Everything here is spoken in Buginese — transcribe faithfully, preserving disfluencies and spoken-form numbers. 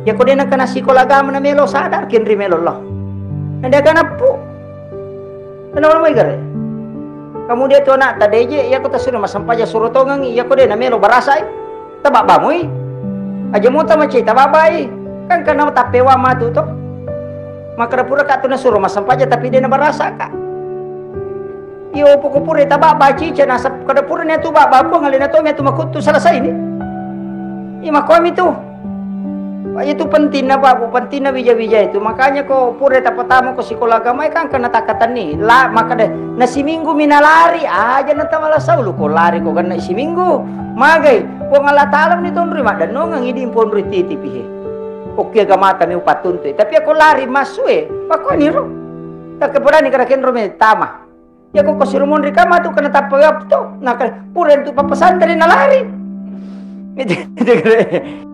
Iyako de' nakkana sikola agama na melo sadar kenri melo lo. Na de' aga nappu. Kenapa mai gare? Kamu de' tu anak tadeje, iyako tasuro massempajang suro tongengi, iyako de' na melo barasai. Tababamui. Aja mota macai tababai. Kan kana tappewa matu to. Makkada pura ka tu nasuro massempajang tapi de' na barasa ka. Iyo, poko pura tababa cica nasab kada pura ni tu baba Puang alena to mi tu makuttu selesai ni. Ima komi tu. Itu pentingna Pak Bu, pentingna bija-bija itu. Makanya ko pura tapatama ko sikola agama kan kana takatanni. La makkada na siminggu mi nalari aja na tamala saulu ko lari ko ganna siminggu. Magai Puang Allah Taala ni tonroi maddennongang idi ponroi titipi he. Oke, agamata mi upattuntu. Tapi ako lari masue, pakoni ro. Takkepadani kada kenro me tama. Iyako ko siro monri kama tu kana tappa waptu. Nah, pura tu pappasantri nalari. Itu, itu kare.